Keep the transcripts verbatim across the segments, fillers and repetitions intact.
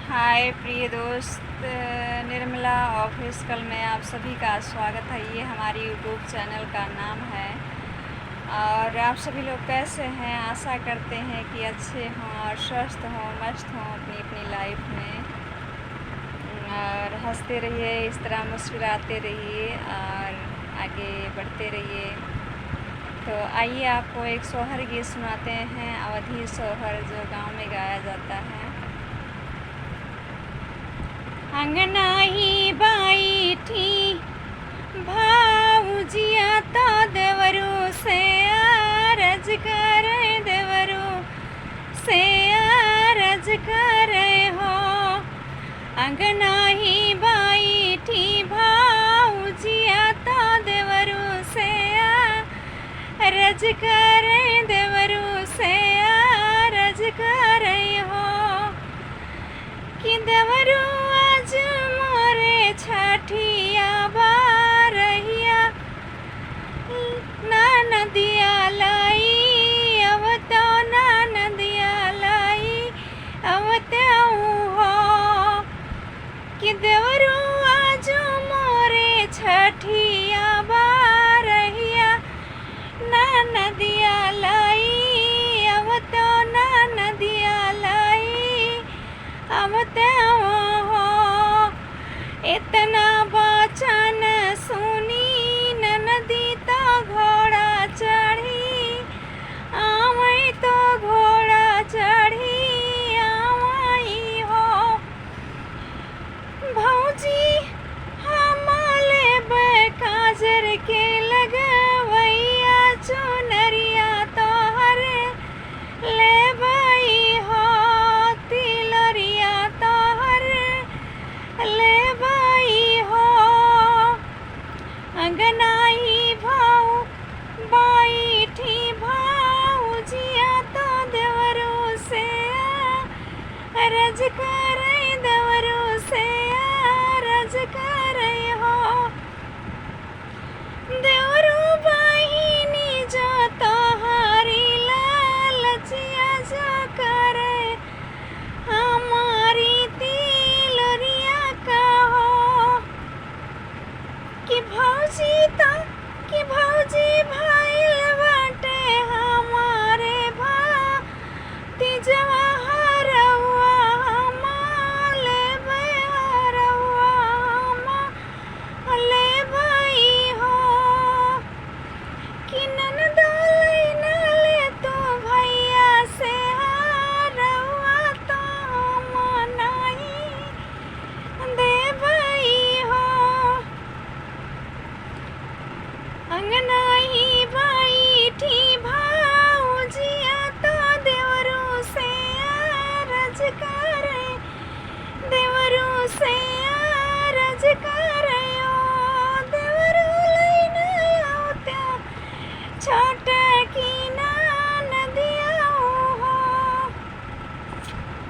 हाय प्रिय दोस्त, निर्मला ऑफिशियल में आप सभी का स्वागत है। ये हमारे YouTube चैनल का नाम है। और आप सभी लोग कैसे हैं? आशा करते हैं कि अच्छे हों और स्वस्थ हों, मस्त हों अपनी अपनी लाइफ में। और हंसते रहिए, इस तरह मुस्कुराते रहिए और आगे बढ़ते रहिए। तो आइए, आपको एक सोहर गीत सुनाते हैं, अवधी सोहर, जो गांव में गाया जाता है। अंगना ही बैठी भौजिया तो देवरू से अरज करे, देवरू से अरज करे हो। अंगना ही बैठी भौजिया तो देवरू से अरज करे, देवरू से अरज करे हो। कि देवरू आज मोरे छठिया बारहिया, ननदिया लाई, अब तो ननदिया लाई, अब तो हो। कि देवरू आज मोरे छठिया बारहिया, ननदिया लाई, अब तो ननदिया लाई, अब तो हो। इतना वचन सुनी ननदी तो घोड़ा चढ़ी, आवई तो घोड़ा चढ़ी, आवई हो। भौजी हम लेबे काजर के लगवैया, चुनरिया तोहर लेबई हो, तिलरिया तोहर लेबई हो। अंगना ही भौ बैठी भौजिया तो देवरू से अरज करे, देवरू से अरज करे हो। देवरू बहिनी जो तोहरी लालचिया जो करे, हमारी तिलरिया का हो। कि भौजी त, कि भौजी भइल बाटे हमारे भतीजवा हरवा, हम लेबे हरवा, हम लेबई हो। कि ननदो लइना ले तू भैया से हरवा, तो हम नाहीं देबई हो। अंगना ही बैठी भौजिया तो देवरू से अरज करे, देवरू से अरज करे ओ, देवरू लइना आवत्या छोटकी ननदिया हो।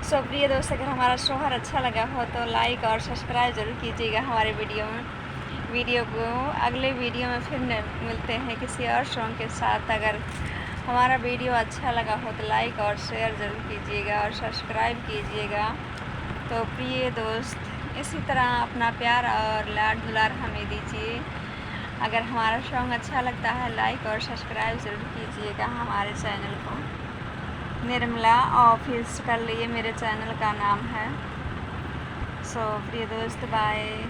So प्रिय दोस्त, अगर हमारा सोहर अच्छा लगा हो तो like और subscribe जरूर कीजिएगा हमारे वीडियो में, वीडियो को। अगले वीडियो में फिर न-, मिलते हैं किसी और सॉन्ग के साथ। अगर हमारा वीडियो अच्छा लगा हो तो like और share जरूर कीजिएगा और subscribe कीजिएगा। तो प्रिय दोस्त, इसी तरह अपना प्यार और लाड दुलार हमें दीजिए। अगर हमारा सॉन्ग अच्छा लगता है, like और subscribe जरूर कीजिएगा हमारे चैनल को। निर्मला ऑफिशियल, ये मेरे चैनल का नाम है। So प्रिय दोस्त, बाय।